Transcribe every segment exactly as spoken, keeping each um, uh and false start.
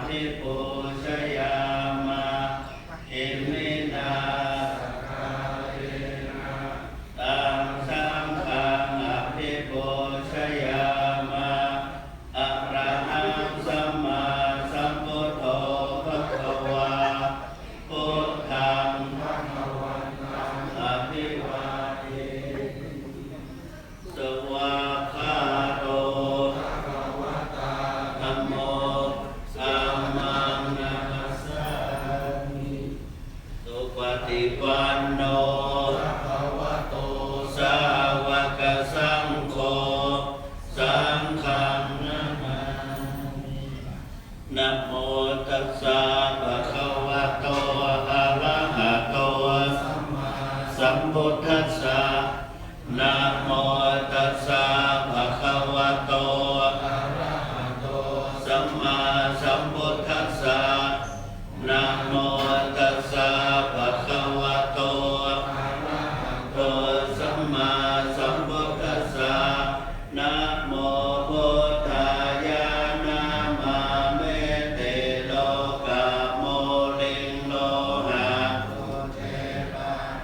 abhipūjayāma. Iminā sakkārena taṃ saṅghaṃ abhipūjayāma. Arahaṃ sammāsambuddho bhagavā, buddhaṃ bhagavantaṃ abhivādemi. Svākkhāto bhagavatā dhammo, dhammaṃ namassāmi. Supaṭipanno bhagavato sāvakasaṅgho, saṅghaṃ namāmi. Namo tassa bhagavato arahato sammāsambuddhassa. Namo tassa bhagavato arahato sammāsambuddhassa. Namo tassa bhagavato arahato sammāsambuddhassa. Namo buddhāya. Namāmeti lokamaṃ lohā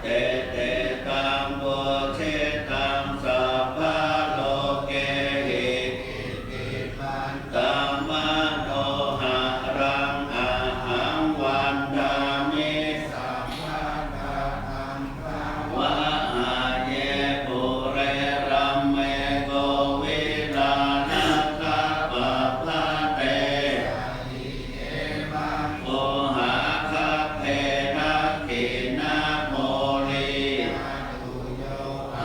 tetaṃ buddhitaṃ sabbalokehi. Iddhimantaṃ manoharaṃ ahaṃ vandāmi sabbadā. Vahāye pure rāme kovilā nāgapabhate. Gayānaṃ saha dakkhiṇamoolī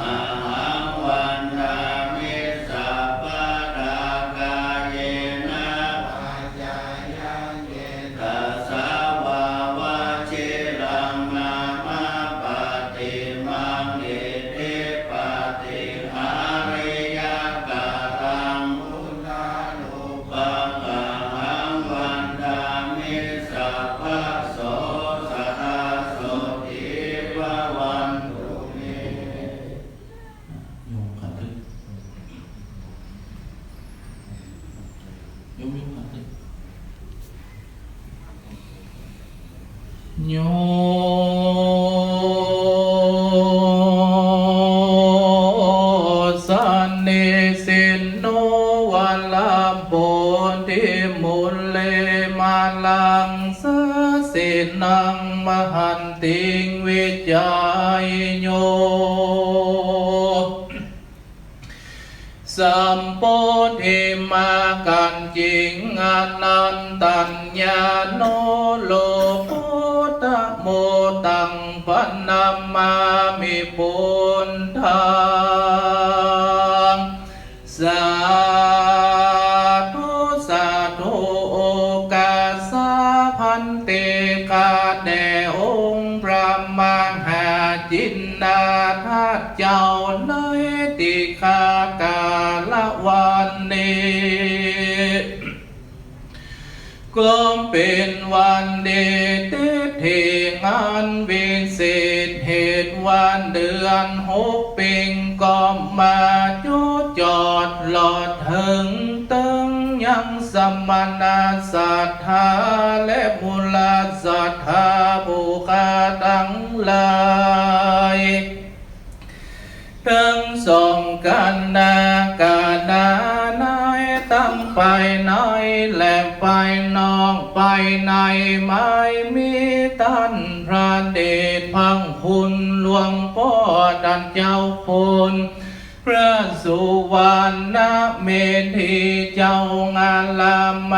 ahaṃ vandāmi sabbadā. Kāyena vācāya cetasā vā vajiraṃ nāma paṭimaṃ iddhipāti ariyakāraṃ. Buddhārūpaṃ ahaṃ vandāmi sabbaso sadā sotthī bhavantu me. โยมขันขึ้น โยม โยมขันขึ้น Yo sannisinno varabodhimūle māraṃ sāsinaṃ mahan tiṃ vicāyeyo. Sambodhimaggañciṃ anantañāṇo lokuttamo taṃ paṇamāmi buddhaṃ. Sādhu, sādhu, โอกาสา bhante ข้าแต่องค์พระมหาจินดาเจ้า ในติขากาละวันนี้ ก็เป๋นวันดี ทิฏฐิงานวิเศษ เหตุว่าเดือนหกเพ็ญก็มาจุจอด ลอดเถิงเติ๊งยังสมณะศรัทธา และมูลศรัทธาผู้ข้าตังหลาย ตึงสองกัณณะ กัณณะในตังภายในและภายนอก ภายในไม่มีต้านพระเดชพระคุณหลวงป้อต้านเจ้าคุณพระสุวรรณเมธีเจ้าอารามอ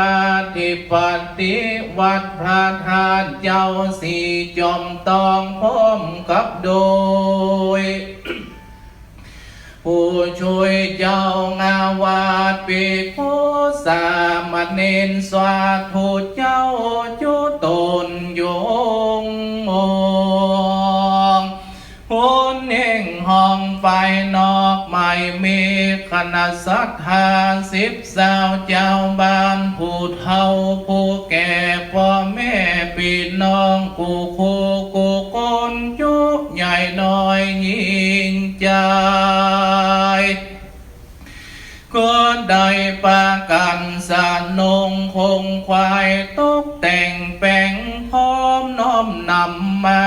ธิปัตติวัดพระธาตุเจ้าสีจอมทอง พร้อมกับโดย ผู้ช่วยเจ้าอาวาส ภิกขุสามเณร สาธุเจ้าจุ๊ตนโยง คนแห่งห้องภายนอก ไม่มีคณะศรัทธา สิบสาวเจ้าบ้าน ผู้เฒ่าผู้แก่ ป้อแม่ปี้น้อง กู้คู่กู้คน จุใหญ่น้อยญิงจาย ก็ได้ปากั๋นสะนุงคง ขวายตกแต่งแป๋งพร้อม น้อมนำมา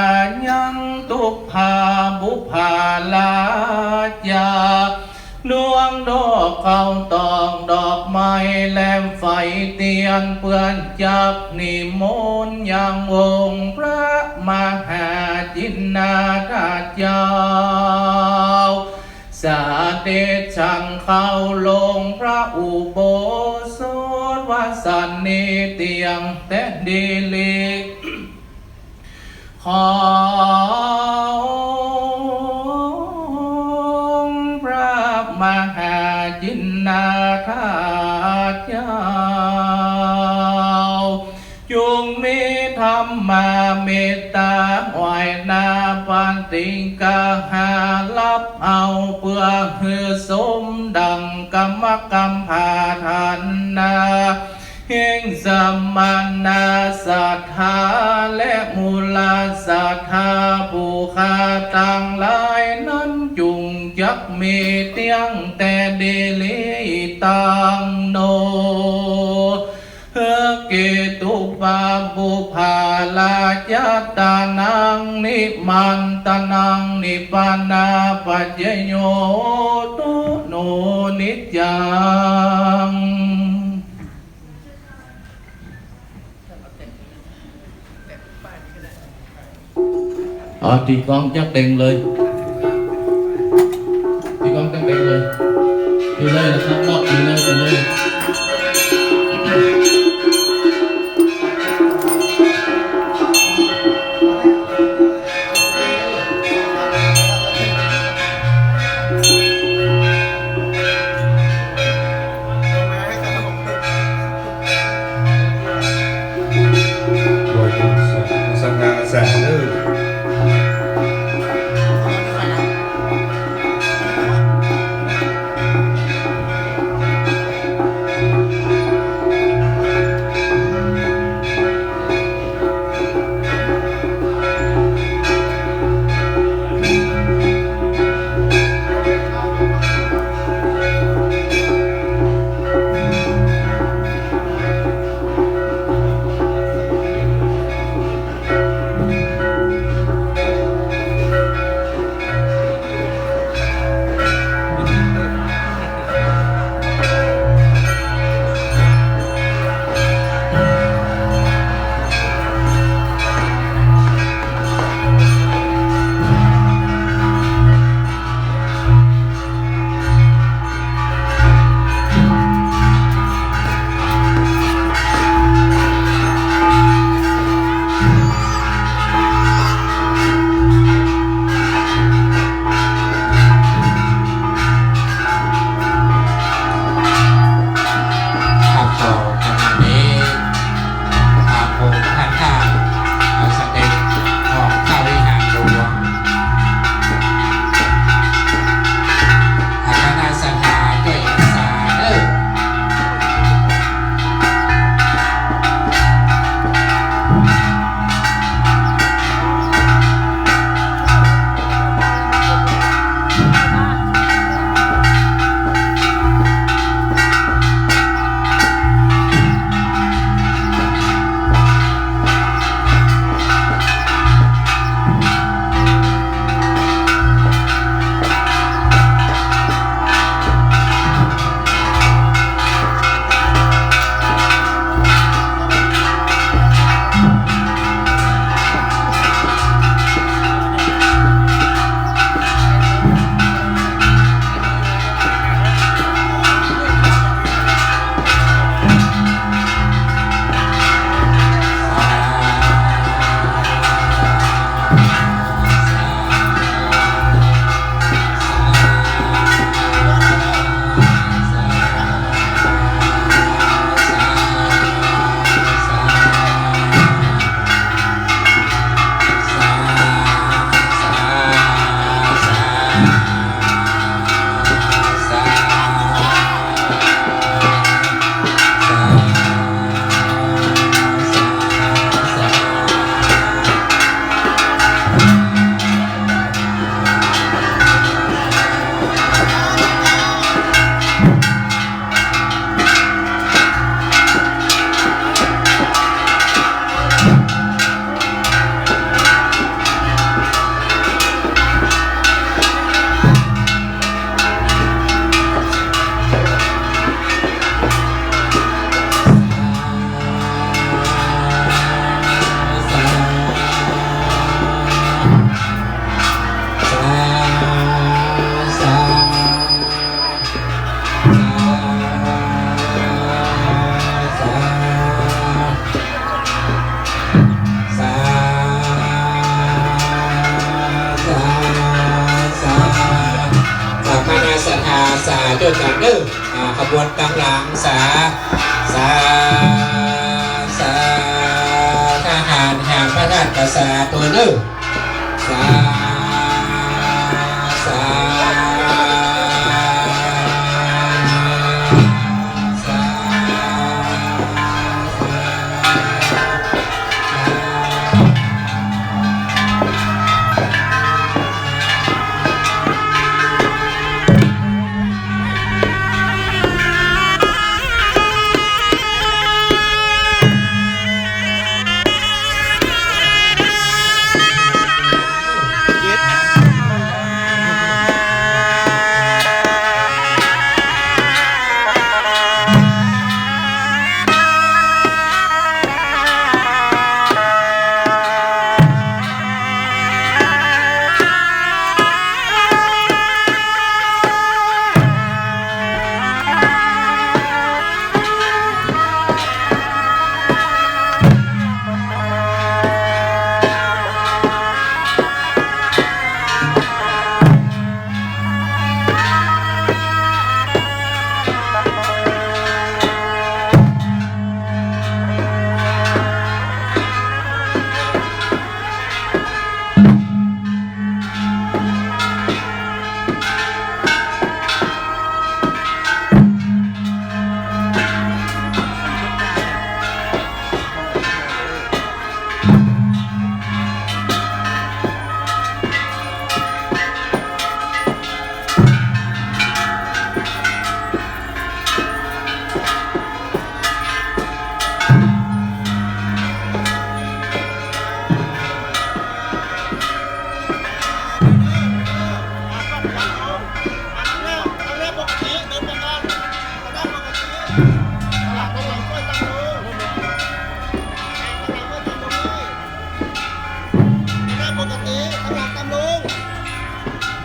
ยังตุ๊กผ้าบุปผาราชา ดวงดอกข้าวตอกดอกไม้และไฟเตียน เปื้อจักนิมนต์ยังองค์พระมหาจินนาถเจ้า เสด็จฉันเข้าลงพระอุโบสถ วสันนิเตียงแต่ดีหลี ของพระมหาจินนาถเจ้า จุ่งมีธรรมาเมตตาไหว้หน้าปฏิกาหารับเอา เปื้อหื้อสมดังกรรมกำพาฐานะ แห่งสมณะศรัทธาและมูลศรัทธาผู้ข้าตังหลายนั้น จุ่งจักมีเตี้ยงแต่ดีหลีตังโน เฮเกตุปาปุพาราชตานัง นิมันตานัง นิปานาปัจจโย ตุโนนิจจัง อ๋อ ตีกลองจักเต็งเลย ตีกลองจักเต็งเลย ตีเลยนะครับ นอกตีเลย ตีเลย สาธุ จ้วยกั๋นเน่อ อ่า ขบวนตางหลัง สา สา สา ทหารแห่งพระธาตุกษาตั๋วเน่อ สา สา สา สา ปกติ ตางหลังตางลง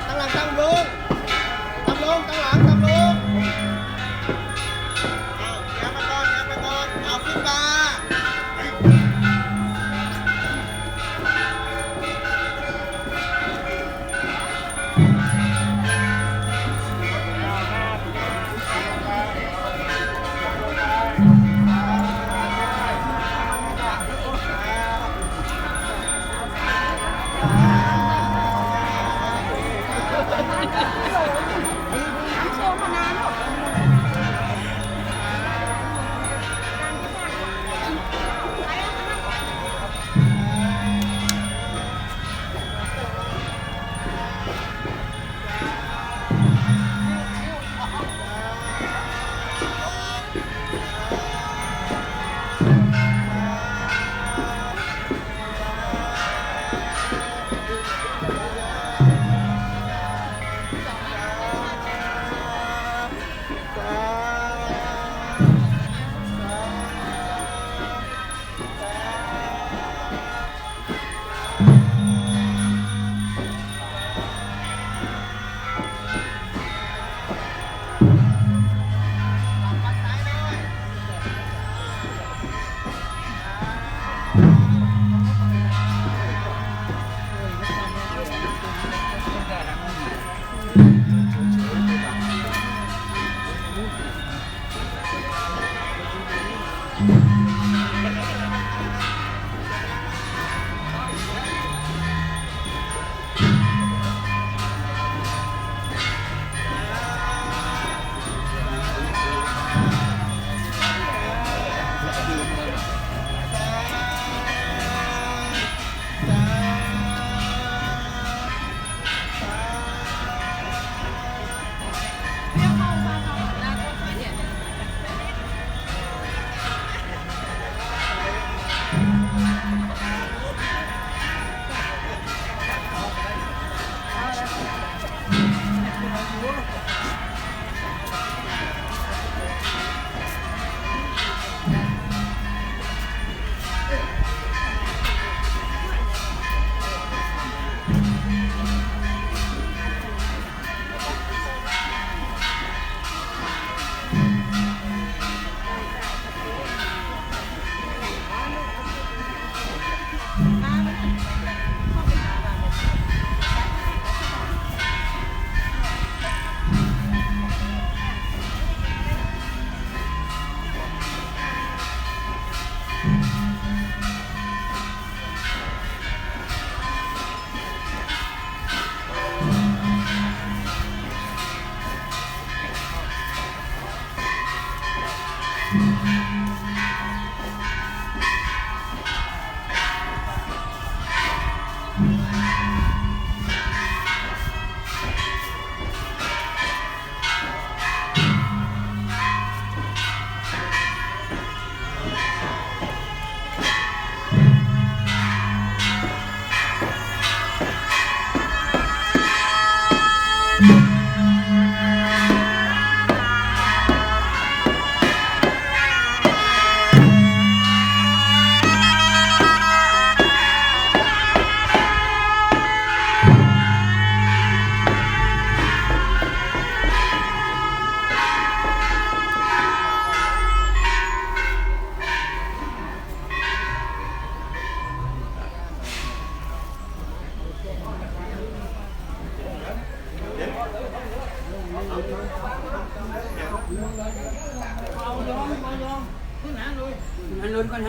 ตางหลังตางลง ตางลง ตางหลังตางลง เอา เหียไปก่อน เหียไปก่อน เอา ขึ้นมา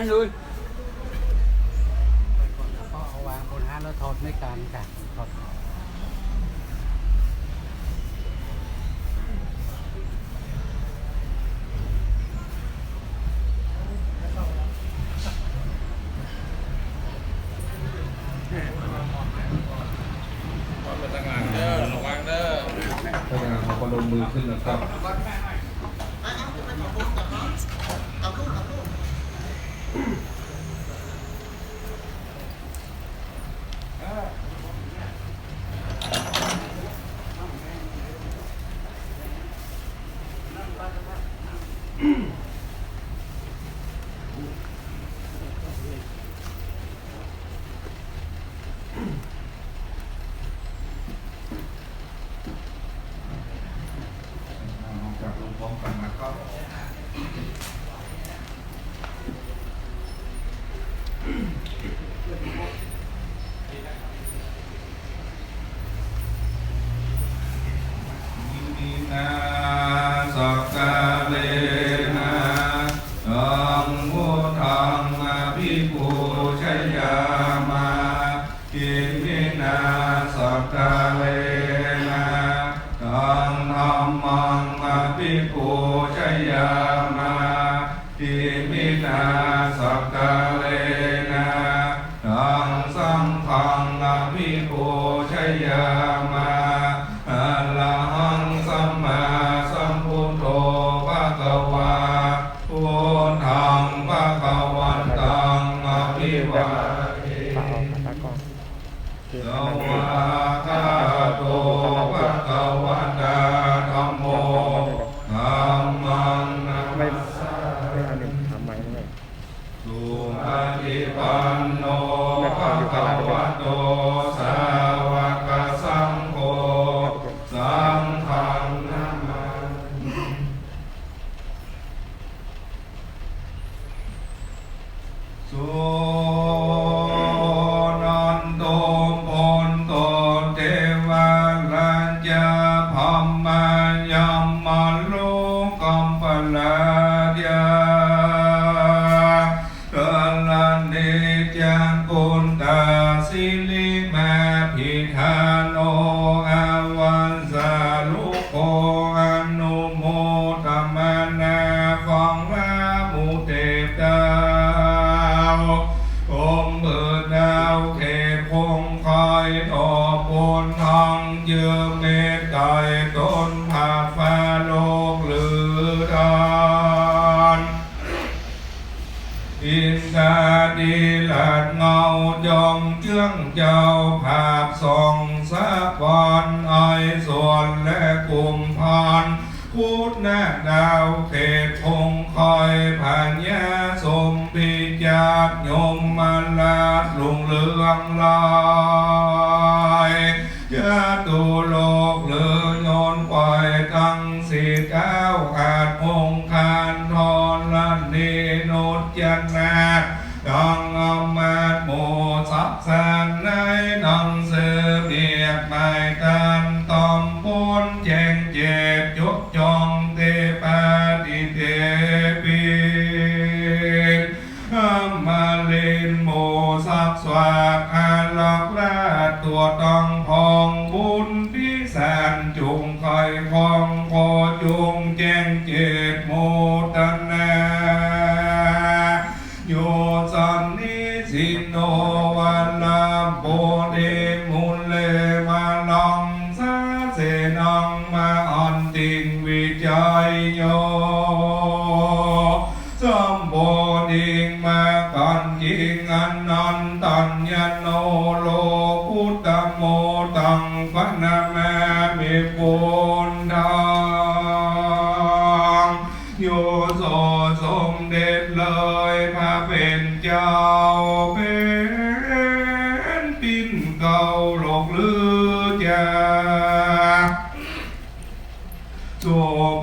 เลย ก็เอาวางบนหั้นแล้วถอดในการจ้ะ ถอด พนักงานเด้อ ระวังเด้อ พนักงานเขาก็ลงมือขึ้นนะครับ จับลงพร้อมกันนะครับ Iminā sakkārena taṃ buddhaṃ abhipūjayāma. Iminā sakkārena taṃ dhammaṃ abhipūjayāma. Iminā sakkārena taṃ saṅghaṃ abhipūjayāma. Arahaṃ sammāsambuddho bhagavā, buddhaṃ bhagavantaṃ abhivādemi. โอเค Svākkhāto bhagavatā dhammo, dhammaṃ namassāmi. ไม่ ไม่เอาหนึ่ง ทำไมไม่ Supaṭipanno bhagavato sāvakasaṅgho, saṅghaṃ namāmi. Suṇantu bhonto devā rājā brahmā yamā lokapālā ca. Dharaṇī ca puttasirīmabhikkāmuṃ, avajjā rūpo anumodanāya, ฟังแล้วหมู่เทพเจ้า ผมเถิดดาวเขตคงคอย ต่อบุญทั้งเจือเมตไตร ต้นผาฟ้าโลกหรือทาน อินทาธิราชเงาจอมเจื้อง เจ้าภาพส่องสะพาน ไอสวรรค์และกุมภาร พุทธดาวเขตคงคอย พญาสมพิจาร ยมราชรุ่งเรืองลาย จตุโลกหรือโยนไขว่ตังสี่ก้าว อาจคงคานธรณีนุจนา ดังอำมาตย์หมู่สัตว์สารในหนังสือเบียดหมายตามตำบลแจ้งเจต จุจองเตปาติเตปิ อมรินทร์หมู่สัตว์สวากอารักษ์ราช ตั๋วตังพองบุญพิสาร จุ่งไข่คองขอจุ่งแจ้งเจตโมทนา โย สันนิสินโน วาราโพธิมูเล วารังสาเสนัง มหันติง วิจัยโย สัมโพธิง มรรคผลจริง อนันตัญญโณ โลกุตตโม ตังพะนะมามิ พุทธัง โย โส สมเด็จเลยพระผู้เป็นเจ้า แผ่นดินเกาหลกหรือจา โส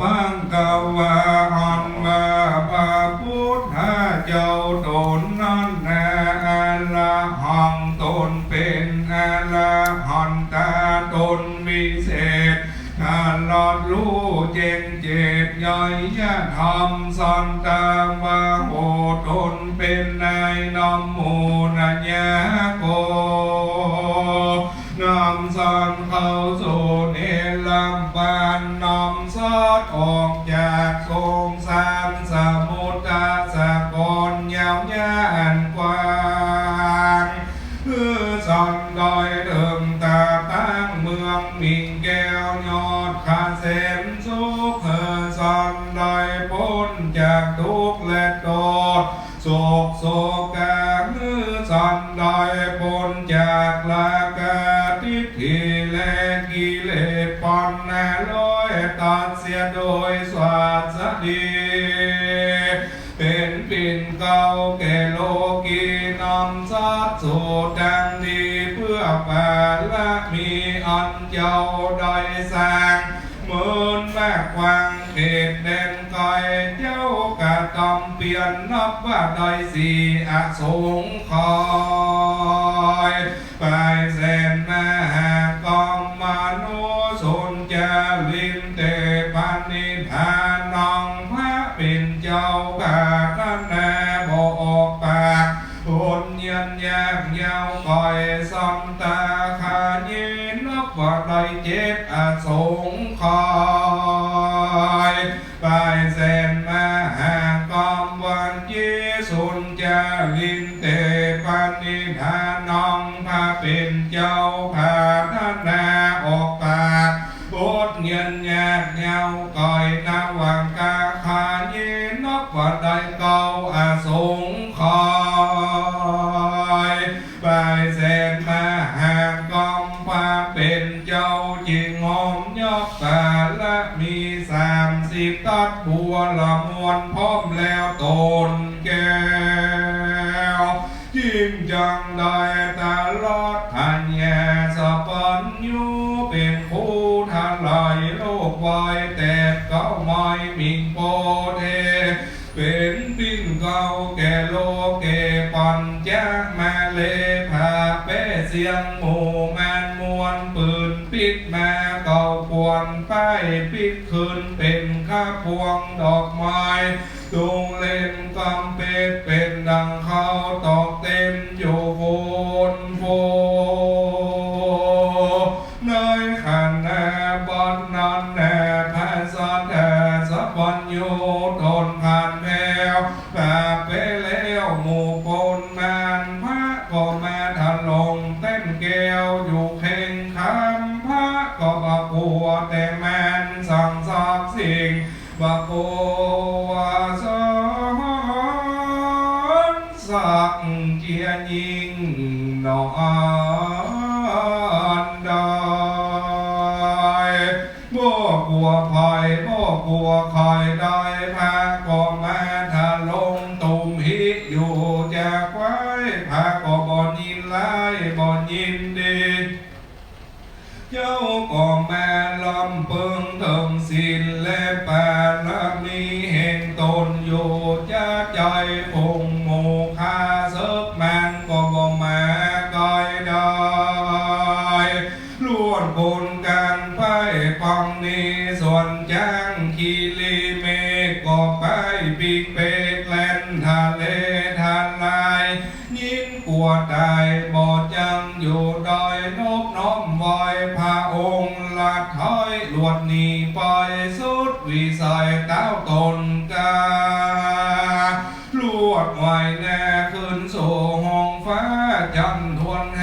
ภะคะวา อันว่าพระพุทธเจ้าตนนั้นแล อะระหัง ตนเป็นอรหันตา ตนวิเศษ ตรัสฮู้แจ้งเจตไตรยธรรม สัตตาวาโห ตน เป๋นนายนำหมู่นาญาโก นำสันเข้าสู่นิรรบาน นำสัตว์ออกจากสงสารสมุทรสาครยาวยานกว้าง หื้อสันได้เถิงต๋าตั้งเมืองมิ่งแก้วยอดเกษมสุข หื้อสันได้ป๊นจากตุ๊กข์และโต้ษ โศกโศกา หื้อสันได้ป๊นจากราคะทิฏฐิและกิเลสปอนห้าร้อยตัดเสียโดยสวัสดี เป๋นปิ่นเกล้าแก่โลกี นำสัตว์สู่ตางดี เปื้อปาระมีอันเจ้าได้สร้าง เมินมากกว้างเขตแดนไก๋ เจ้ากระตำเปียรนับว่าได้สี่อสงไขย ปายแสนมหากรรมมโนสุญจารินเตปะนิฏฐานัง พระเป๋นเจ้าปรารถนาบ่ออกปาก อดเยียนยากเย้าไก๋ สันตาคาเย นับว่าได้เจ็ดอสงไขย ปายแสนมหากรรมวันเยสุญจารินเตปะนิฏฐานัง พระเป๋นเจ้าปรารถนาออกปาก อดเยียนยากเย้าไก๋ นวังคาคาเย นับว่าได้เก้าอสงไขย ปายแสนมหากรรม พระเป๋นเจ้าจึงฮอมยกปาระมีสามสิบตัดบัวละมวลพร้อมแล้วต๋นแก้ว จึงจักได้ตรัสพญาสัพพัญญู เป๋นผู้ทลายโรคไว้แตกเก๊าไม้มิงโพเท เป๋นปิ่นเกล้าแก่โลเกปัญจมาเล พระเป๋เสี้ยงหมู่มารมวลปืนปิ๊ดมาเก๊าขวัญป้ายปิ๊ดขึ้นเป๋นขบวงดอกไม้ ตุงเล่นกำเปดเป๋นดังข้าวตอกเต็มอยู่โคนโพ ในขณะบัดนั้นแล พระสัตถาสัพพัญญูต๋นผ่านแผ้ว ปราบไปแล้วหมู่คนมาร พระก็มาถล่มเต็มแก้วอยู่เข่งขัน พระก็บ่กลัวแต่มารสังสักสิ่ง บ่กลัวสัก สักเจียยิ่งหนออันใด บ่กลัวภัย บ่กลัวใครได้ พระก็มาถล่มตุมหิอยู่จากไว้ พระก็บ่ยินร้าย บ่ยินดี เจ้าก็มาลำเปิงเถิงศีลและปารมีแห่งต๋นอยู่ จะใจ๋ผงหมู่ข้าเสิกมันก็บ่มาใก้ได้ ลวดคนกันไปปังนี้ ส่วนจ๊างคีรีเมฆก็ไปปีกเปกแล่นทะเลทลาย ยินกลัวต๋ายบ่จังอยู่ได้ นบน้อมไหว้พระองค์ ลัดถอยลวดหนีไปสุดวิสัยเต้าต๋นกา ลวดไหวแน่ขึ้นสู่ห้องฟ้า จันทร์ทวนแฮ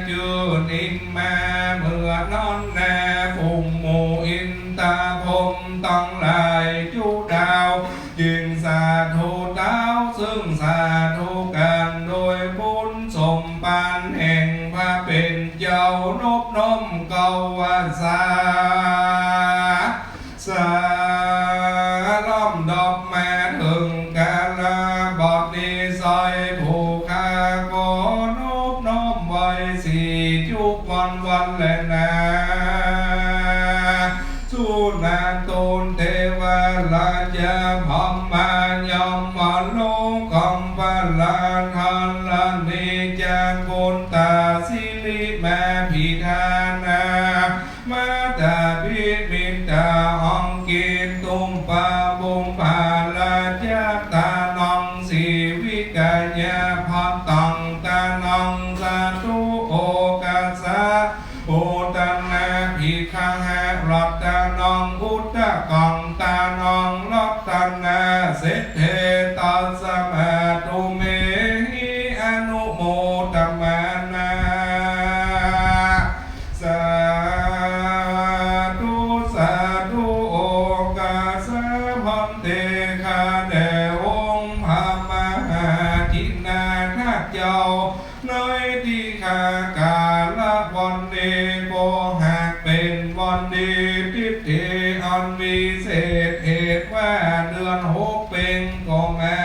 จื้อนิมมา เมื่อนั้นแน่ฝูงหมู่อินตาพรหมตังหลายจุดาว จึงสาธุเต้า ซึ่งสาธุกั๋นโดยบุญสมปานแห่งพระเป๋นเจ้า นบน้อมเกล้าว่าสา สา ลำดับมาเถิงกาละบัดนี้ ใส่ผู้ข้าก็นบน้อมไหว้สี่จุกวันวันแลนา สุนันตุนเตวราชพรหมายมโลกัมปราธรณีจักขุนตาสิริมาภิธานา มาตาภิมิตาอังกินตุมปาปุมปาราชตานังสีวิกา ตังตานังสาธุโอกาสะ โอตนะภิกขะหะรัตนังพุทธกังตานังรัตนะเศรษฐเท ตัสสะมาตุเมหิอนุโมทะมานะ สาธุ สาธุ โอกาสะ ภันเต ข้าแต่องค์พระมหาจินนาถเจ้า ในตี้ข้ากล่าววันนี้ก็หากเป๋นวันดีทิศดีอันวิเศษ เหตุว่าเดือนหกเพ็ญก็มา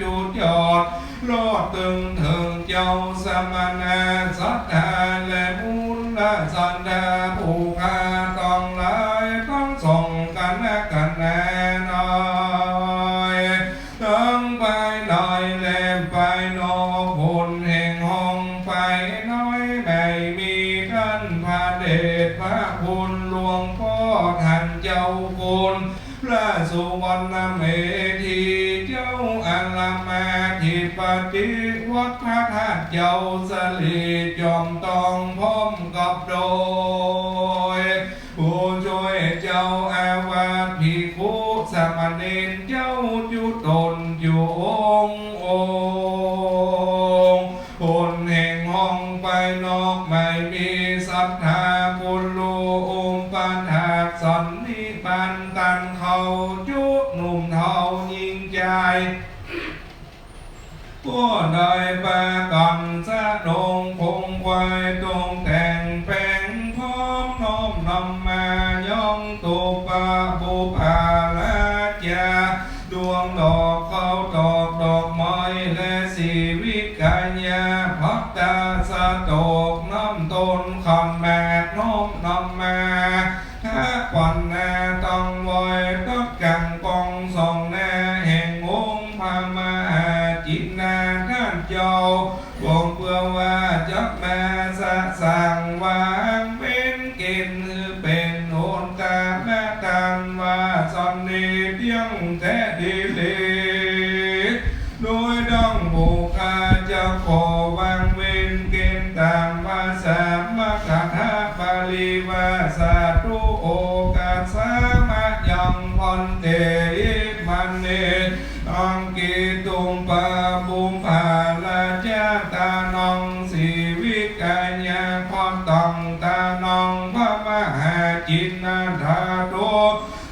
จุดยอด รอดตึงเถิงเจ้าสมณะศรัทธาและมูลศรัทธาผู้ข้าตังหลายตังสองกั๋นนะกั๋นแลน้อย ตังภายในและภายนอก คนแห่งห้องภายในไม่มีต้านพระเดชพระคุณหลวงป้อต้านเจ้าคุณ พระสุวรรณเมธีเจ้าอารามอธิปติวัดพระธาตุเจ้าสะหลีจ๋อมตองพร้อมกับโดยผู้จ้วยเจ้าอาวาสภิกขุสามเณรเจ้าจุ๊ต๋นจุ๊องค์องค์ คนแห่งห้องภายนอกไม่มีศรัทธาคุณหลวงอุปถากสันนิบาตต้านเข้าจุ๊หนุ่มเฒ่าญิงจาย ก็ได้ปากั๋นสะดงคงไขว่ตกแต่งแป๋งพร้อมน้อมนำมายังตุปะปุพพาราชา ดวงดอกข้าวตอกดอกไม้และสีวิไกยภัตตาสะโตกน้ำต้นขันแมกน้อมนำมา ทะปันนาตังไว้ตักกังกองสองหน้าแห่งองค์พระมหาจินนาถเจ้า บ่งเปื้อว่าจักมาสะสางวางเป๋นเก๋ณฑ์หื้อเป๋นโอนตามะตานว่าสันนิเตี้ยงแต๊ดีหลี โดยดังผู้ข้าจะขอวางเป๋นเก๋ณฑ์ต๋ามภาษามคธบาลีว่า สาธุโอกาสะมะยังภันเต อิมะเน อังกิตุงปะปุพพาราชาตานัง สีวิไกยภัตตังตานัง พระมหาจินนาถาโต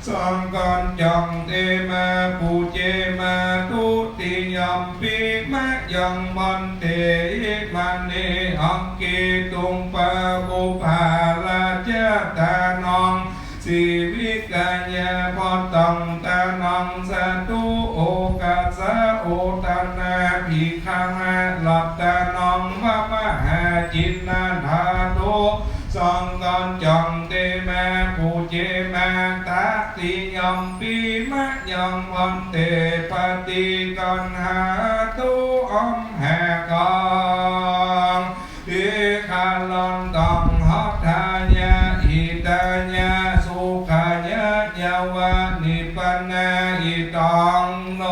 สังฆัญจัง เต มา ปูเจ มา ทุติยัมปิ มะยัง ภันเต อิมะเน อังกิตุงปะปุพพาราชาตานัง สีวิไกยภัตตังตานัง สาธุโอกาสะ โอตนะภิกขะหะรัตนัง พระมหาจินนาถาโต สังฆัญจัง เต มา ปูเจ มา ตะติยัมปิ มะยัง ภันเต ปะฏิคันหาตุ อัมหากัง ทีฆะรันตัง หัตถายะ หิตายะ สุขายะ ยะวะ นิพพานา หิตัง โน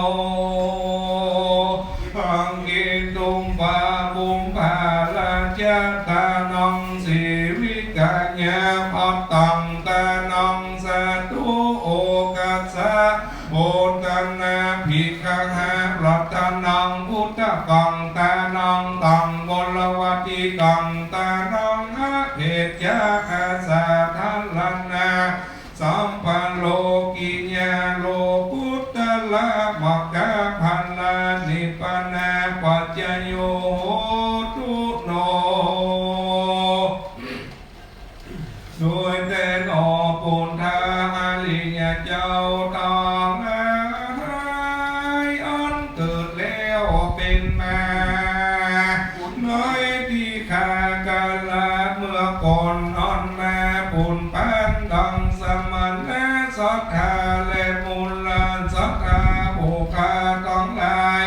อังกิตุงปะปุพพาราชาตานัง สีวิไกยภัตตังตานัง สาธุโอกาสะ โอตนะภิกขะหะรัตนัง พุทธกังตานัง ตัง วรวัตติกังตานัง อเผจจะ อาสาธารณะ สัพพะโลกิยา โลกุตตะระ มรรคผลา นิพพานา ปัจจโย โหตุ โน โดยแต๊หนอ ปุทธา อริยะเจ้าตังหลาย อันเกิดแล้วเป๋นมา ในตี้ข้ากาละเมื่อก่อนนั้นมา ปุ้นปานดังสมณะศรัทธาและมูลศรัทธาผู้ข้าตังหลาย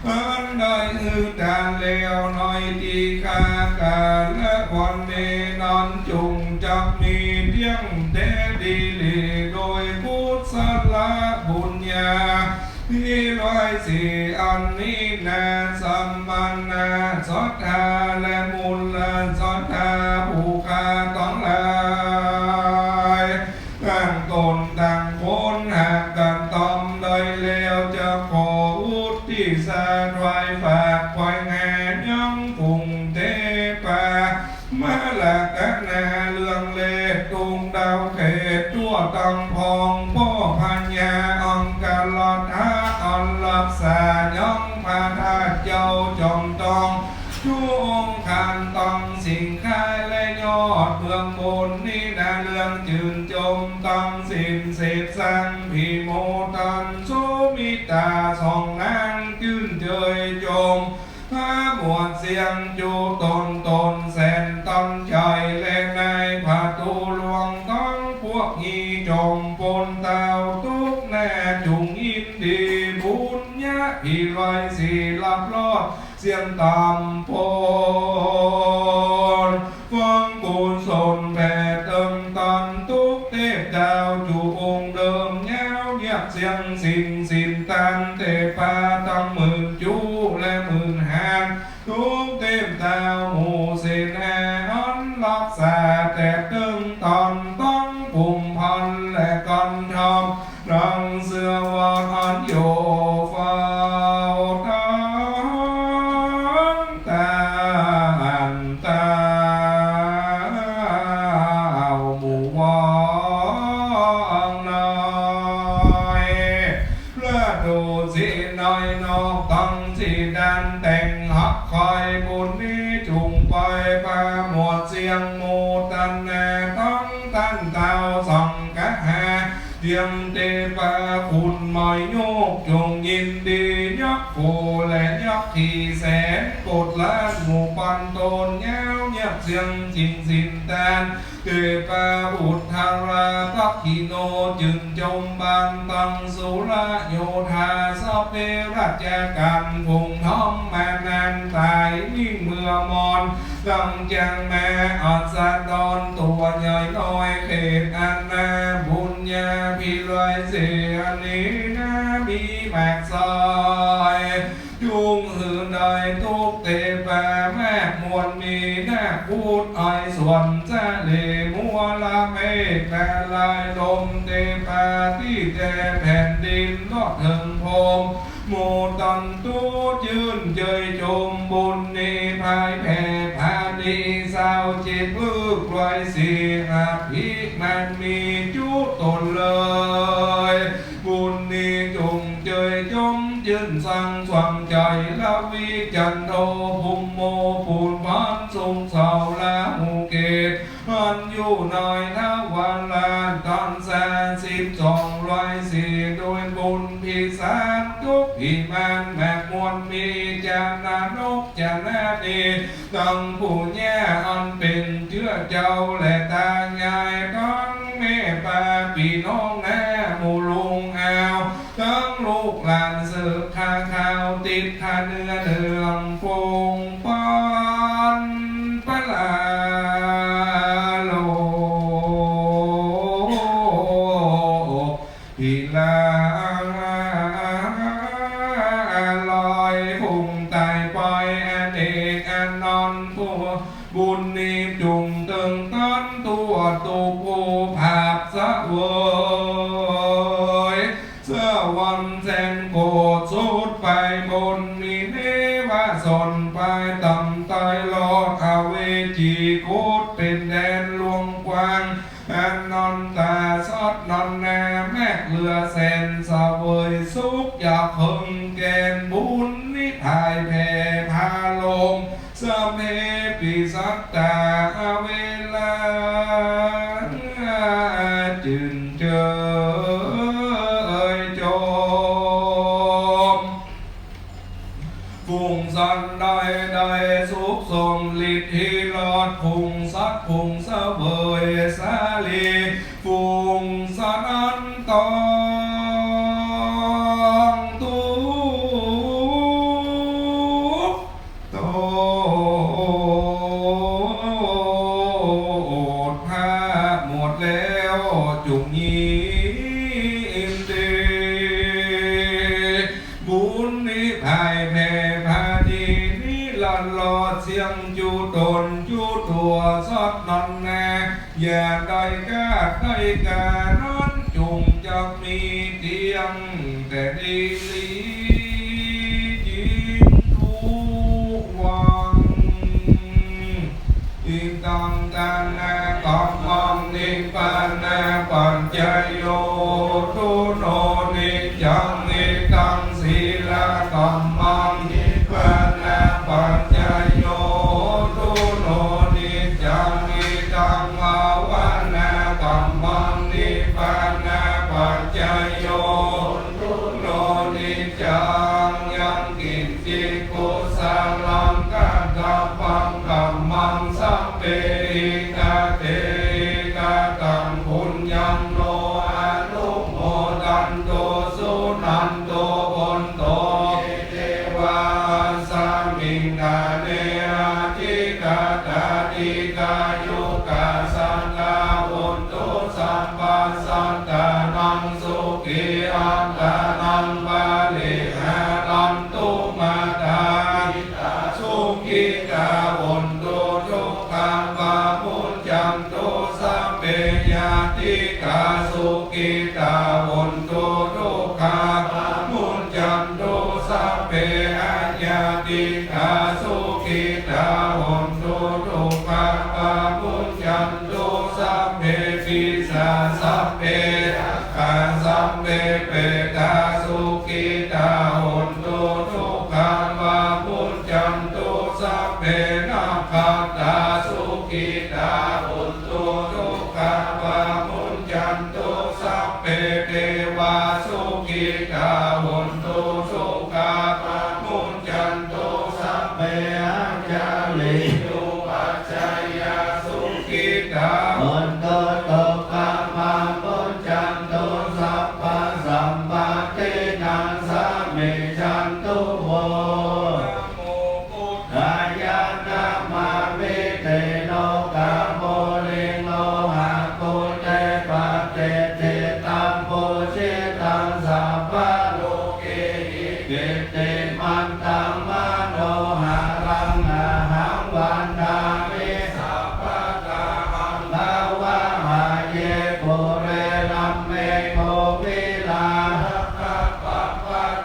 อันได้หื้อตานแล้วในตี้ข้ากาละวันนี้นั้น จุ่งจักมีเตี้ยงแต๊ดีหลี โดยกุศลบุญญา นี้ร้อยสี่อันนี้นา สมณะศรัทธาและมูลศรัทธาผู้ข้าตังหลาย ตังต๋นตังคนหากกั๋นต๋อมได้แล้ว จะขออุทิศถวายฝากไขว้แหยังฝูงเตปา มาละกะนาเรื่องเลขตุงดาวเขตตั๋วตังพอง ป้อพญาอังครัตถะอันฮักษายังพระธาตุเจ้าจอมตอง จุองค์ขันตังสิ่งคล้ายและยอดเมืองบนนี้นา เรื่องจื่นจมตังสิ้นเสพสังพิโมตัน สุมิตาสองนางจื่นเจยจม พระหมวดเสียงจุตนตนแสนตันใจ๋ และนายประตู๋หลวงตังปวกนี้จมปนเต้าตุ๊กข์นา จุ่งยินดีบุญญาภิร้อยสี่ลับรอดเสี้ยงต่ำปน ฟังกุศลแผ่เติมตันตุ๊กข์เตพเจ้าจุองค์เดิม ยาวเยียกเสี้ยงสิ้นสิ้นตันเตปาตังหมื่นจุและหมื่นหาง ตุ๊กข์เตพเจ้าหมู่เสนาอันฮักษาแตกตึงตันตังปุ่มพันและกันทำ ดังเสื้อว่าอันโยเฝ้าตังตาอันตาเอาหมู่วางน้อย พระดูสีน้อยนอกตังสี่ด้านแต่งฮักใคร่บุญนี้จุ่งไปปาหมวดเสียงโมทนาตังต้านเต้าสังฆาหา เตรียมเตปาคุณไม้โยกจงยินดี ยักษ์โขและยักษ์ขีแสน กดล้านหมู่ปันตน ยาวเยียกเสี้ยงสิ่งสิ้นตัน เตปาอุทธราทักขิโณ จื่นจมบานตังสุรโยธา สัพเพราชกัณฑ์ฝูงธรรมานันต๋าย ยิ่งเมื่อมอน ตังจังแม่อัสดรตั๋วใหญ่น้อย เขตอาณาบุญญาภิร้อยสี่อันนี้นา มีมากสาย จุ่งหื้อได้ตุ๊กข์เตปามากมวล มีนาคพุทธอ้อยสวนสะเล มัวละเมฆนาลายณ์ลมเตปาตี้แต่แผ่นดิน รอดเถิงพรหม หมู่ตันตุ๊จื้นเจยจมบุญนี้พายแผ่ผานี้ ซาวเจ็ดลึกร้อยสี่อภิมันมีจุตนเลย บุญนี้จุ่งเจยจมจื้นสังสว่างใจ๋ ละวิจันโทพุมโมปูนพันสุงเสาลาหูเกต อันอยู่ในทวารตันสาสิบสองร้อยสี่ โดยบุญพิสารทุกข์พิมานแมกมวลมีจานนกจานานีตังปู่ย่าอันเป๋นเจื้อเจ้าและตายายตังแม่ป้าปี้น้องนาหมู่ลุงอาว ตังลูกหลานเสิร์ฟข้าข้าวติดข้าเนื้อเดืองปงปันปะลาโลก พิลาลอยพุงต๋ายไปอเนกอนันต์ผู้ บุญนี้จุ่งเติงตันตั๋วตุ๊ผู้ผาบเสวย สวรรค์แสนโกษสุดไปบน มีเนวะสนไปต่ำตายรอด อเวจีโคตรเป๋นแดนลวงกว้าง อนันตาสัตว์นันนาแมกเหลือแสน เสวยสุขอยากเพิ่งแก่น บุญนี้พายแผ่พาลม สัพเพปิสัตตาอเวรา จื่นเจยจม ฝูงสัตว์ได้ได้สุขสมฤทธิรอด ฝูงสัตว์ฝูงเสวยสาลี ฝูงสัตว์อันต้องตุ๊กข์ โตษะหมดแล้วจุ่งยินดี เสี้ยงจุ๊ต๋นจุ๊ตั๋วสัตว์นั้นแล อย่าได้คาดได้คะนั้น จุ่งจักมีเตี้ยงแต่ดีหลี จิ่งทุกวัง อิทัง ทะนะ กัมมัง นิพพานะ ปัจจโย ทุโน นิจจัง อิทัง สีละ กัมมัง นิพพานะ ปัจจโย ทุโน นิจจัง อิทัง ภาวนา กัมมัง นิพพานะ ปัจจโย ทุโน นิจจัง ยังกิญจิ กุสลัง กัตถะปัง กัมมัง สัพเพ อิกขะเต อิกขะตัง ปุญญัง โน อนุโมทันตุ สุนันตุ โหนตุ เต เตวา อัสมิง ขะเณ อะธิกาตา ดีฆายุกา สักกา โหนตุ สัพพะสัตตานัง สุขี อัตตานัง ปะริหารันตุ มาตา ปิตา สุขิตา โหนตุ ทุกขา ปะมุญจันตุ สัพเพ ญาติกา สุขิตา โหนตุ ทุกขา ปะมุญจันตุ สัพเพ อะญาติกา สุขิตา โหนตุ ทุกขา ปะมุญจันตุ สัพเพ ปีศาจ สัพเพ ยักขา สัพเพ เปตา สุขิตา โหนตุ ทุกขา ปะมุญจันตุ สัพเพ นักขัตตา สุขิตา โหนตุ ทุกขา ปะมุญจันตุ สัพเพ เตวา สุขิตา โหนตุ ทุกขา ปะมุญจันตุ สัพเพ อาจาริยุปัชฌายา สุขิตา โหนตุ ทุกขา ปะมุญจันตุ สัพพะสัมปตตินัง สะมิชชันตุ โว นะโมพุทธายะ นะมามิ เตโน กะโมลิง โลหะกุเต ปะเตจจิตัง ปูจิตัง สัพพะโลเกหิ กิตติมันตัง มโนหะรัง อะหัง วันทามิ สัพพะทาหัง อะวะหะเย ปุเร รัมเม โก วิลา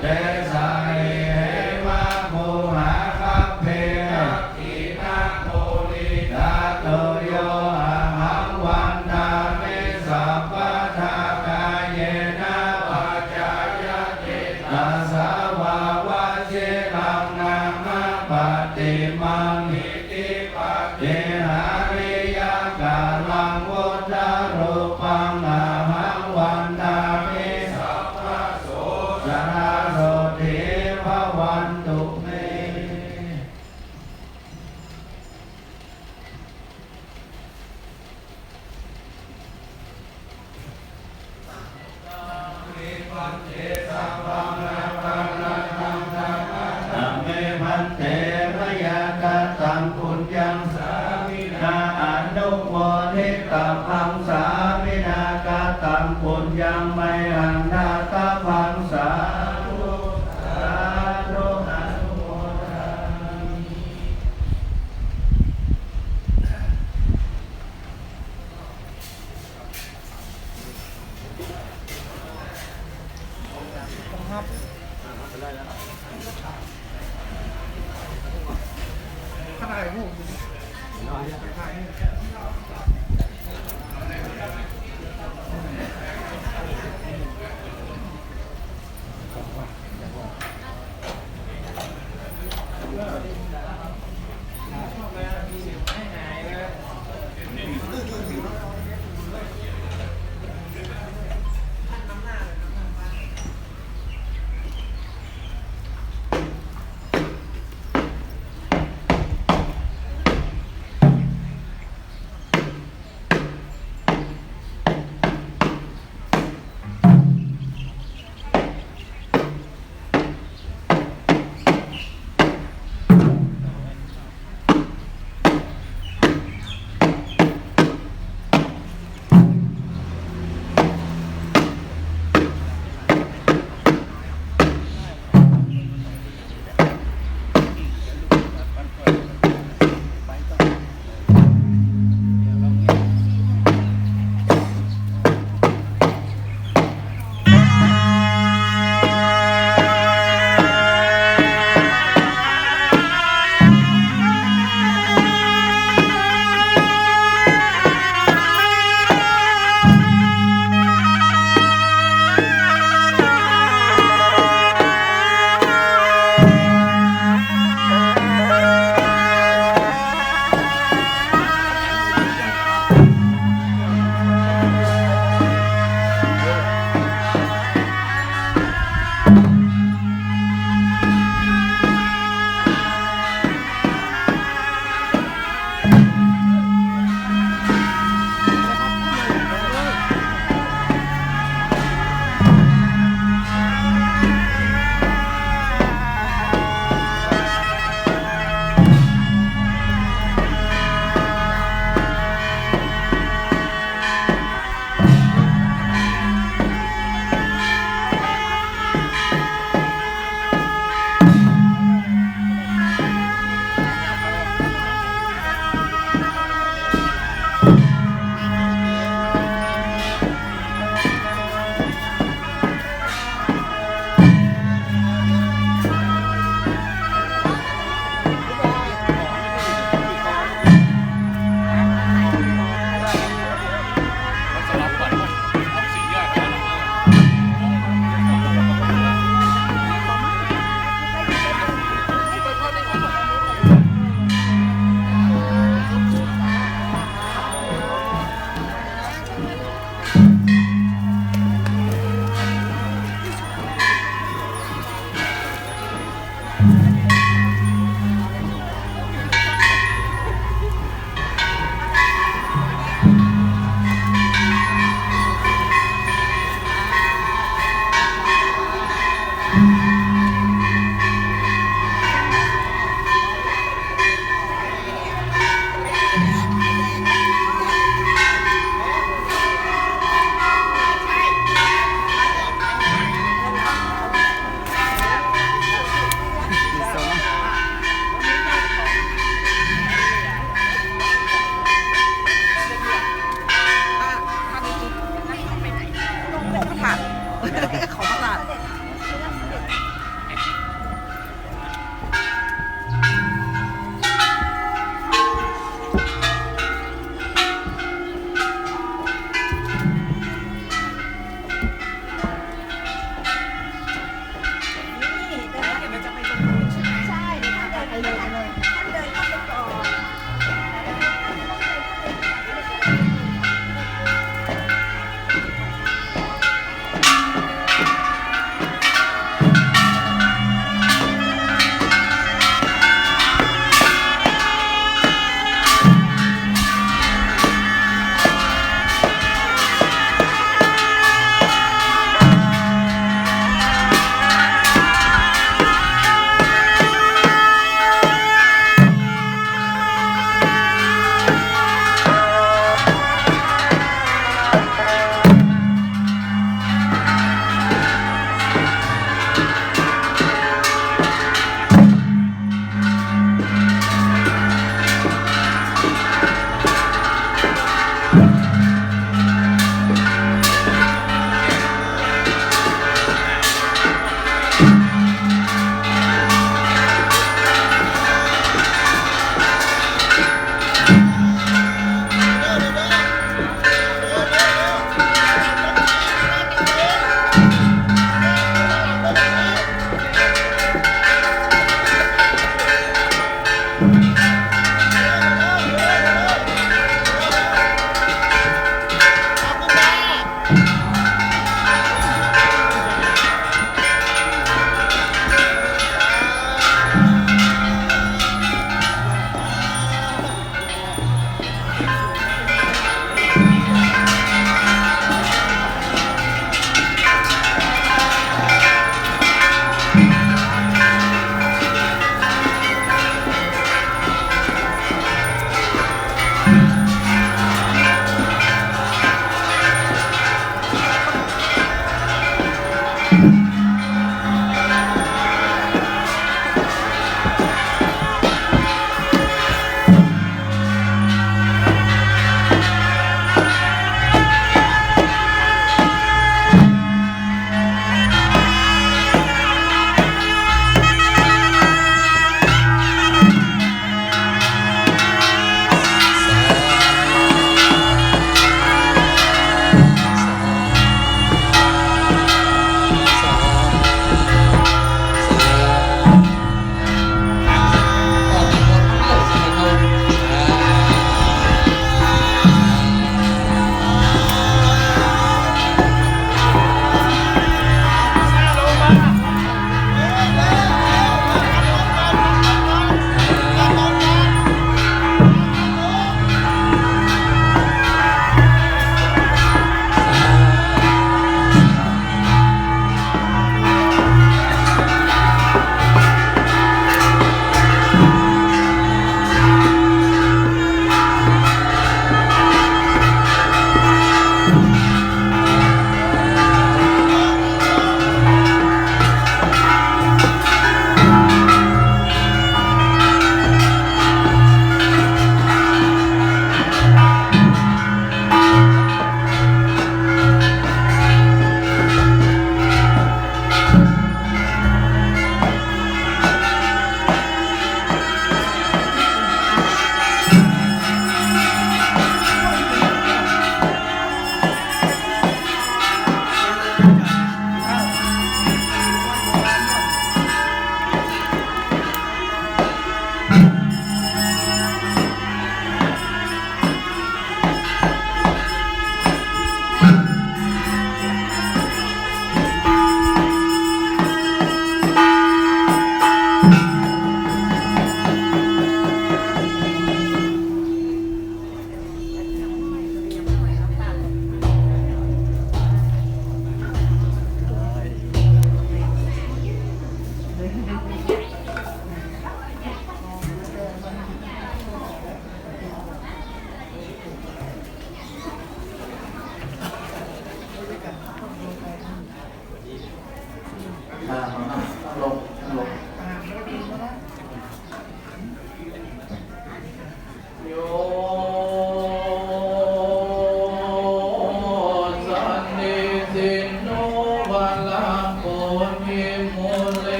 เตสะหิ เหมะ คูหะ คัพเพ ทักขิณะ โม นิ ทะ ตุ โย อะหัง วันทามิ สัพพะทา กาเยนะ วาจายะ เจตสะ วา วะจิรัง นะมะ ปะติมัง อิทธิปะ ติหาริยะกาลัง วุฒะรูปัง อะหัง วันทามิ สัพพะโสสะนะ โสตถี ภะวันตุ เม เม พันเต มะยะกะตัง ปุญญัง สามินา อนุโมทิตะพัง สามินา กะตัง ปุญญัง มะหัง ดาตะพัง สาธุ สาธุ อนุโมทามิ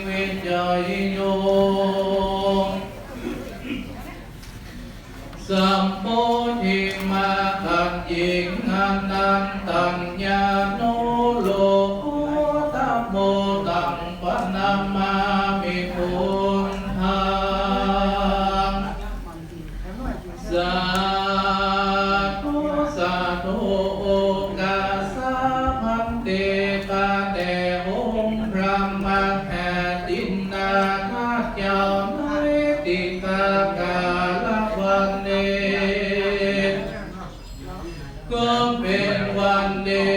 วิจโย สัมโพธิมาคันยิงอนันตัญญานุโลโกตโม ตังปะนะมามิพุทธัง สาธุ สาธุ โอกาสะพันเต ข้าแต่องค์พระมหาจินนาทาสเจ้า ในติกากาละวันนี้ ก็เป๋นวันดี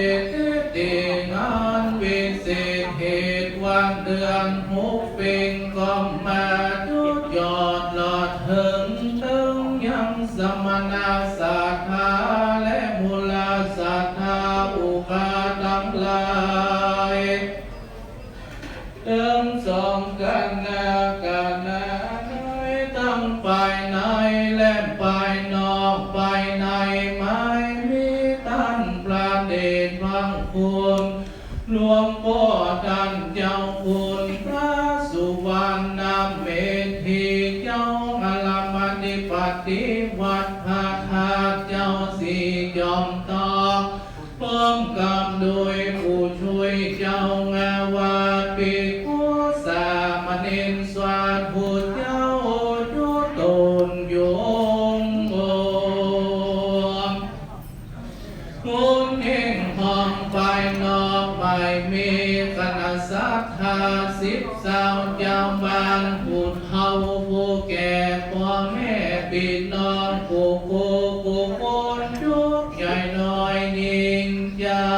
ตี้งานวิเศษ เหตุวันเดือนหกเพ็งก็มาจุดยอด ลอดเถิง เถิงยังสมณะศรัทธา และมูลศรัทธาผู้ข้าตังหลาย ตึงสองคณะ คณะน้อยตังภายในและภายนอก ภายในไม้มีต้านพระเดชพระคุณ หลวงป้อต้านเจ้าคุณพระสุวรรณเมธี เจ้าอารามอธิปติวัดพระธาตุ เจ้าศรีจอมทอง พร้อมกับโดยผู้ช่วยเจ้าอาวาส ภิกขุสามเณร สาธุเจ้า จุดต้นโยม คนแห่งห้องภายนอก ไม้มีคณะศรัทธา สิบสาวเจ้าบ้าน ผู้เฒ่าผู้แก่ ป้อแม่ปี้น้อง กู้กู้คน จุกใหญ่น้อยยิ่งใหญ่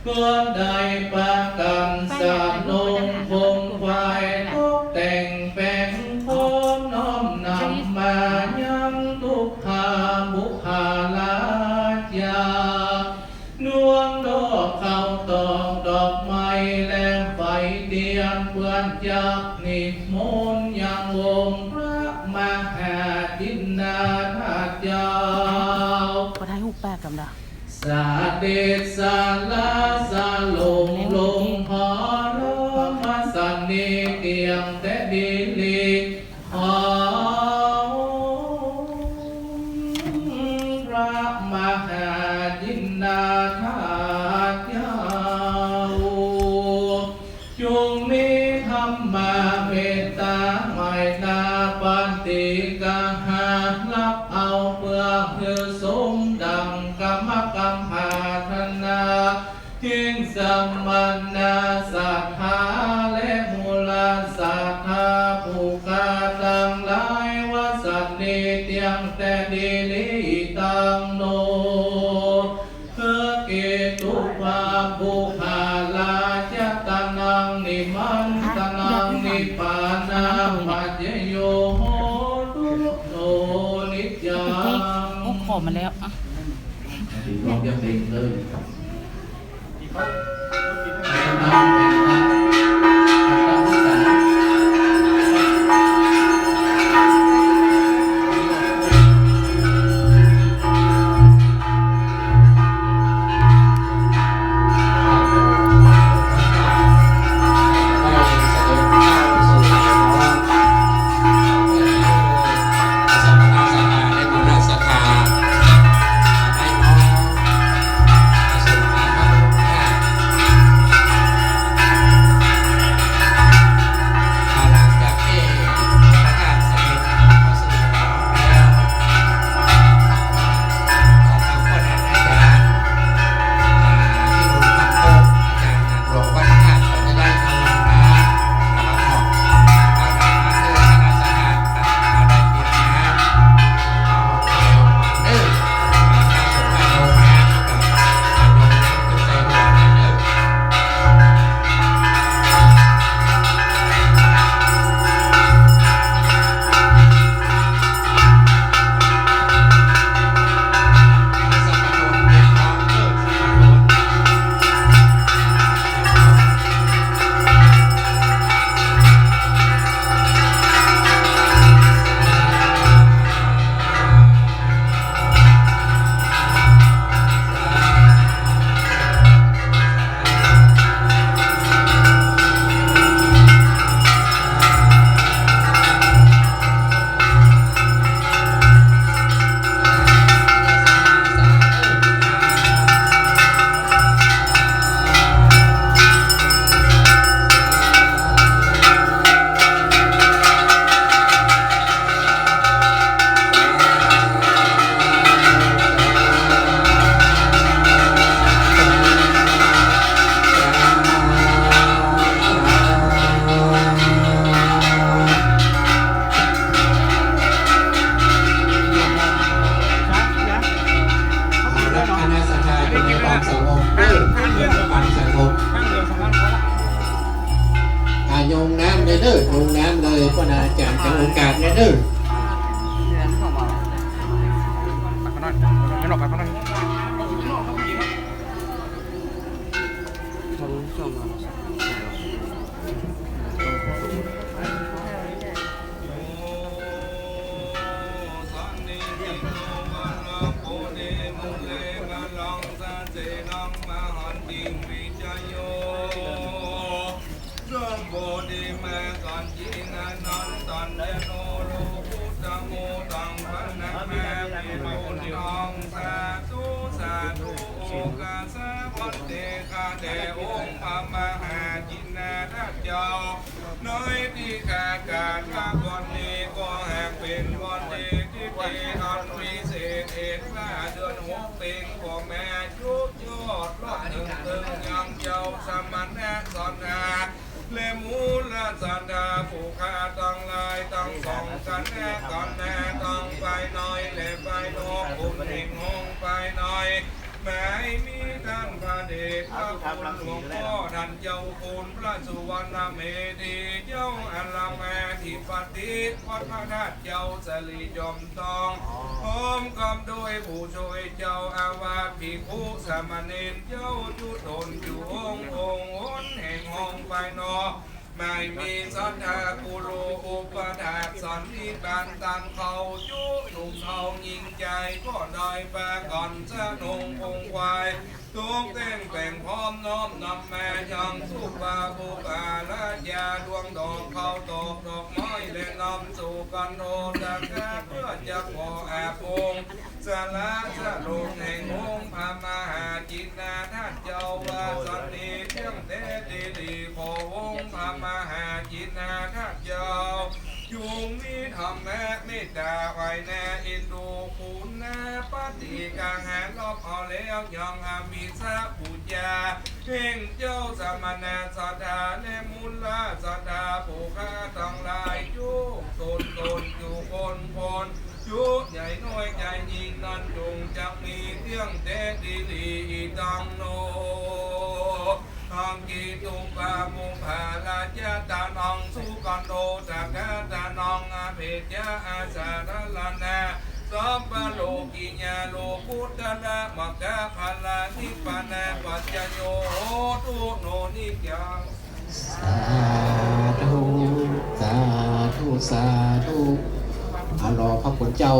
ก็ได้ปากั๋นสานุงคมไฟ ตกแต่งแป๋งโฉม น้อมนำมายังตุ๊กข้าบุคคลาเจ้า นวงดอกข้าวตอก ดอกไม้และไฟเตียน เปื้อจักนิมนต์ยังองค์พระมหาจินนาทาสเจ้า ขอถ่ายรูปแป๊บกำเด้อ สะเด็จสะหลาสะหลง ลงหอรมสันนิเตียงแต่ดีหลี ของพระมหาจินนาทาสเจ้า จงมีธรรมาเมตตา ไมตตาปาฏิกหา ฮับเอาเปื้อหื้อสมดังกำมะกั๋มปรารถนา เถิงสมณะศรัทธาและมูลศรัทธาผู้ข้าตังหลาย ว่าสันนิเตียงแต่ดีหลีตังโน เฮเกตุปาปุคคลา จะตะนังนิมันตะนัง นิพพานาปัจจโย โหตุโนนิจจัง โอ้ ขอมาแล้วอ่ะ ถึงรอบเยี่ยมเองเลย โยงน้ำเลยเด้อ โยงน้ำเลย ป้อนาอาจ๋ารย์จะโอกาสเลยเด้อ สัมโพธิมาก่อนจินนันตัญญโน โลกุตโมตังพระนามมา เป็นบุญของสาธุ สาธุ โอกาสะวันเต ข้าแต่องค์พระมหาจินนาถเจ้า ในตี้ข้ากราบมาวันนี้ก็หากเป็นวันดีที่ดีอันวิเศษ เห็นว่าเดือนหกเพ็ญก็แม่จุยอดรอบหนึ่งตึงยังเจ้าสมณะศรัทธา และมูลศรัทธาผู้ข้าตังหลายตังสองคณะ คณะตังภายในและภายนอก บุญแห่งห้องภายใน หมายมีต้านพระเดชพระคุณหลวงป้อต้านเจ้าคุณพระสุวรรณเมธี เจ้าอารามอธิปติวัดพระธาตุเจ้าสิริจอมทอง พร้อมกำด้วยผู้ช่วยเจ้าอาวาส ภิกขุสามเณร เจ้าจุตนจุองค์ องค์หนแห่งห้องภายนอก หมายมีศรัทธาผู้รู้อุปถากสันนิบาตต้านเข้าจุหนุ่มเฒ่ายิ่งใจ๋ ก็ได้ปากั๋นสะนุงคงไขว่ ตกแต่งแป๋งพร้อมน้อมนำมายังสุปาปุปปาราชา ดวงดอกข้าวตอกดอกไม้ และนำสุคันโธตกะ เปื้อจะขออาภรณ์ สละสะหลงแห่งองค์พระมหาจินนาถเจ้าว่าสันนิเที่ยงแต๊ดีหลี ขอองค์พระมหาจินนาถเจ้า จุ่งมีธรรมะเมตตาไหวนาเอ็นดูคุณนาปฏิกังหันรอบเอาแล้ว ยังอภิสปูจา แห่งเจ้าสมณะศรัทธา และมูลศรัทธาผู้ข้าตังหลาย จุตนตนจุคนคน จุใหญ่น้อยใหญ่ยิ่งนั้น จุ่งจักมีเที่ยงแต๊ดีหลีตังโน อังกิตุปามุภาราชตานัง สุกันโดตกาตานัง อภิญญาอาสาธารณะ สัพพะโลกิยาโลกุตตะระมัคคะพะละนิพพานะปัจจโย โหตุโนนิจจัง สาธุ สาธุ สาธุ อ่ะ รอพระคุณเจ้า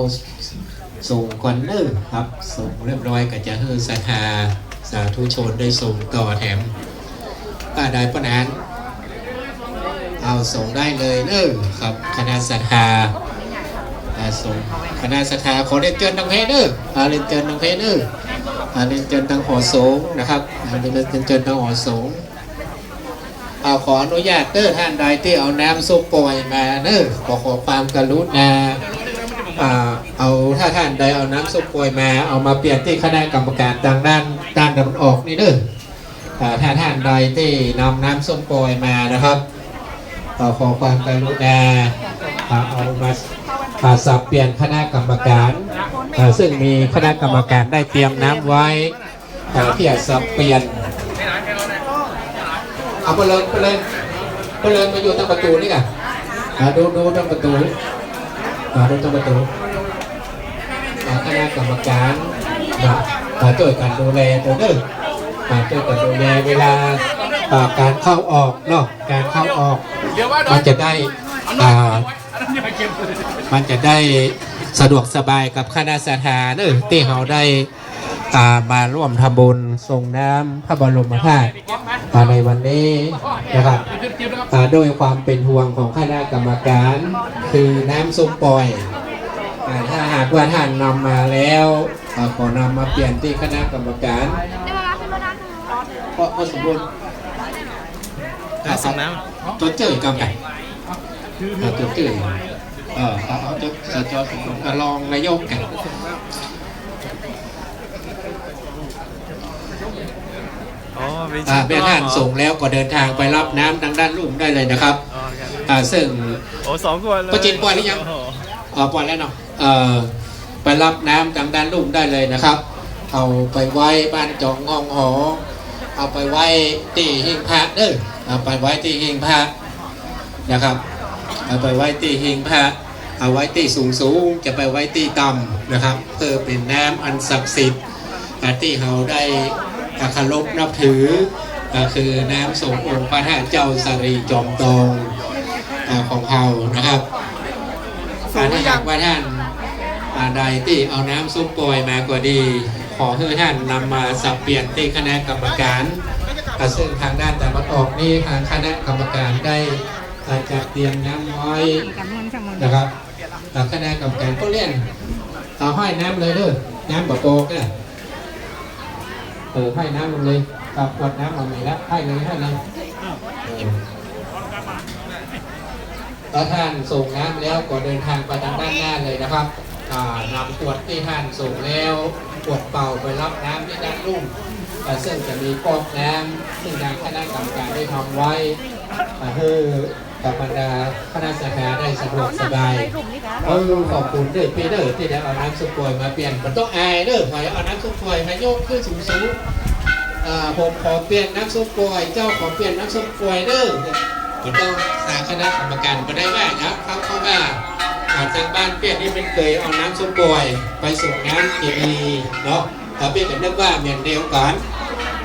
ส่งก่อนเน้อครับ ส่งเรียบร้อยก็จะหื้อศรัทธาสาธุชนได้ส่งต่อแถม อ่ะ ได้ปะนั้น เอาส่งได้เลยเน้อครับ คณะศรัทธา อ่ะ ส่ง คณะศรัทธา ขอเรียนเจิญตังเพเน้อ อ่ะ เรียนเจิญตังเพเน้อ อ่ะ เรียนเจิญตังหอสงฆ์นะครับ อ่ะ เรียนเจิญตังหอสงฆ์ อ่า ขออนุญาตเน้อ ต้านใดตี้เอาน้ำส้มป่อยมาเน้อ ขอ ขอความกรุณา อ่า เอา ถ้าต้านใดเอาน้ำส้มป่อยมา เอามาเปลี่ยนตี้คณะกรรมการตางด้าน ด้านตะวันออกนี่เน้อ อ่า ถ้าต้านใดตี้นำน้ำส้มป่อยมานะครับ อ่า ขอความกรุณา อ่า เอามา อ่า สับเปลี่ยนคณะกรรมการ อ่า ซึ่งมีคณะกรรมการได้เตรียมน้ำไว้ อ่า ตี้จะสับเปลี่ยน เอาไปเลย ไปเลย ไปเลย มาอยู่ตางประตู๋นี่ก่ะ อ่า ดู ดูตางประตู๋ อ่า ดูตางประตู๋ อ่า คณะกรรมการ นะ มาจ้วยกั๋นดูแลตวยเน้อ มาจ้วยกั๋นดูแลเวลา อ่า ก๋านเข้าออกเนาะ ก๋านเข้าออก มันจะได้ อ่า มันจะได้สะดวกสบายกับคณะศรัทธาเน้อ ตี้เฮาได้ อ่า มาร่วมทำบุญส่งน้ำพระบรมธาตุ อ่า ในวันนี้นะครับ อ่า ด้วยความเป๋นห่วงของคณะกรรมการ คือน้ำส้มป่อย อ่า ถ้าหากว่าต้านนำมาแล้ว อ่า ขอนำมาเปลี่ยนตี้คณะกรรมการ เพราะ เพราะสมบูรณ์ อ่ะ ส่งน้ำ ตัวเจ้ยกำกัน อ่ะ ตัวเจ้ย เออ เอา เอาตัว สจ สมบูรณ์ อ่ะ รองนายกกัน อ๋อ มี อ่ะ เมื่อต้านส่งแล้วก็เดินทางไปรับน้ำตางด้านลุ่มได้เลยนะครับ อ๋อ ครับ อ่ะ ซึ่ง โอ้ สองขวดเลย ป้าจินปล่อยหรือยัง โอ้โห อ๋อ ปล่อยแล้วเนาะ เอ่อ ไปรับน้ำตางด้านลุ่มได้เลยนะครับ เอาไปไว้บ้านจองห้องหอ เอาไปไว้ตี้หิ้งพระเน้อ เอาไปไว้ตี้หิ้งพระ นะครับ เอาไปไว้ตี้หิ้งพระ เอาไว้ตี้สูงๆ จะไปไว้ตี้ต่ำนะครับ เพื่อเป๋นน้ำอันศักดิ์สิทธิ์ อ่า ตี้เฮาได้ อ่า เคารพนับถือ ก็คือน้ำสรงองค์พระธาตุเจ้าสาลีจอมตอง อ่า ของเฮานะครับ อ่า ถ้าหากว่าท่าน อ่า ใดตี้เอาน้ำส้มป่อยมาก็ดี ขอหื้อท่านนำมาสับเปลี่ยนตี้คณะกรรมการ อ่า ซึ่งตางด้านตะวันออกนี้ตางคณะกรรมการได้ อ่า จัดเตรียมน้ำไว้นะครับ อ่า คณะกรรมการก็เรียน เอาห้อยน้ำเลยเด้อ น้ำบ่ปอกนะ เออ ห้อยน้ำลงเลย ครับ ขวดน้ำเอาใหม่ละ ห้อยเลย ห้อยเลย เออ พอท่านสรงน้ำแล้วก็เดินทางไปตางด้านหน้าเลยนะครับ อ่า นำขวดตี้ท่านสรงแล้ว ขวดเปล่าไปรับน้ำตี้ด้านลุ่ม อ่า ซึ่งจะมีก๊อกน้ำ ซึ่งตางคณะกรรมการได้ทำไว้ อ่า หื้อ กับบรรดาคณะศรัทธาได้สะดวกสบาย เออ ขอบคุณเด้อพี่เด้อ ตี้ได้เอาน้ำส้มป่อยมาเปลี่ยน บ่ต้องอายเด้อ ใผเอาน้ำส้มป่อยมายกขึ้นสูงๆ อ่า ผมขอเปลี่ยนน้ำส้มป่อย เจ้าขอเปลี่ยนน้ำส้มป่อยเด้อ บ่ต้อง ตางคณะกรรมการบ่ได้ว่าหยังครับ เพราะว่า อ่า ตางบ้านเปียกนี่เปิ้นเกยเอาน้ำส้มป่อยไปสรงน้ำเจดีย์เนาะ ตาเปียกก็นึกว่าเหมือนเดียวกัน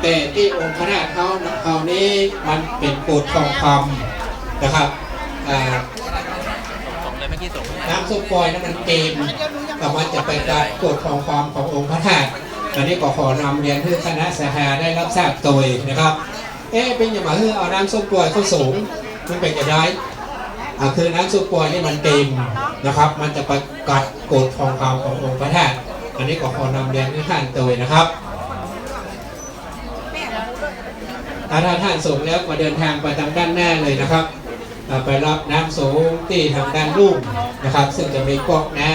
แต่ตี้องค์พระธาตุเฮา เฮานี้มันเป๋นโกศทองคำนะครับ อ่า น้ำส้มป่อยนั้นมันเกม แต่มันจะไปกัดโกศทองคำขององค์พระธาตุ อันนี้ก็ขอนำเรียนหื้อคณะศรัทธาได้รับทราบโตยนะครับ เอ๊ะ เปิ้นจะมาหื้อเอาน้ำส้มป่อยเข้าสรง มันเป๋นจะได้ อ่า คือน้ำส้มป่อยนี่มันเกมนะครับ มันจะไปกัดโกศทองคำขององค์พระธาตุ อันนี้ก็ขอนำเรียนหื้อท่านโตยนะครับ อ่า ถ้าท่านสรงแล้วก็เดินทางไปตางด้านหน้าเลยนะครับ อ่า ไปรับน้ำสรงตี้ตางด้านลุ่มนะครับ ซึ่งจะมีก๊อกน้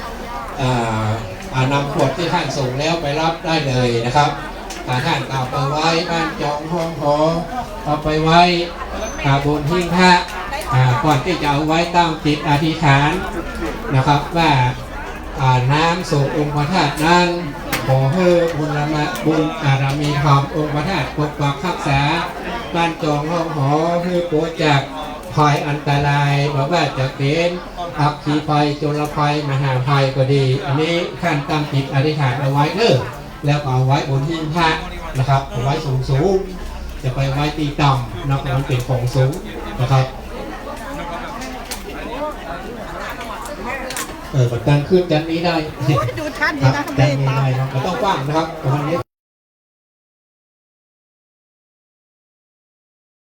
ำ อ่า อ่า นำขวดตี้ท่านสรงแล้วไปรับได้เลยนะครับ อ่า ท่านก็เอาไปไว้บ้านจองห้องหอ เอาไปไว้ อ่า บนหิ้งพระ อ่า ก่อนตี้จะเอาไว้ตั้งจิตอธิษฐานนะครับ ว่า อ่า น้ำสรงองค์พระธาตุนั้น ขอหื้อบุญละมะ บุญบารมีธรรมองค์พระธาตุปกปักรักษา บ้านจองห้องหอ หื้อปราศจากภัยอันตราย บ่ว่าจะเป๋นอัคคีภัย จุลภัย มหาภัยก็ดี อันนี้ท่านตั้งจิตอธิษฐานเอาไว้เน้อ แล้วก็เอาไว้บนหิ้งพระนะครับ เอาไว้สูงๆ จะไปไว้ตี้ต่ำนะครับ มันเป๋นของสูงนะครับ เออ มันตั้งขึ้นจันนี้ได้ โอ้ย ดูท่าน ครับ นี่นะ จันนี้ได้ครับ มันต้องกว้างนะครับ ประมาณนี้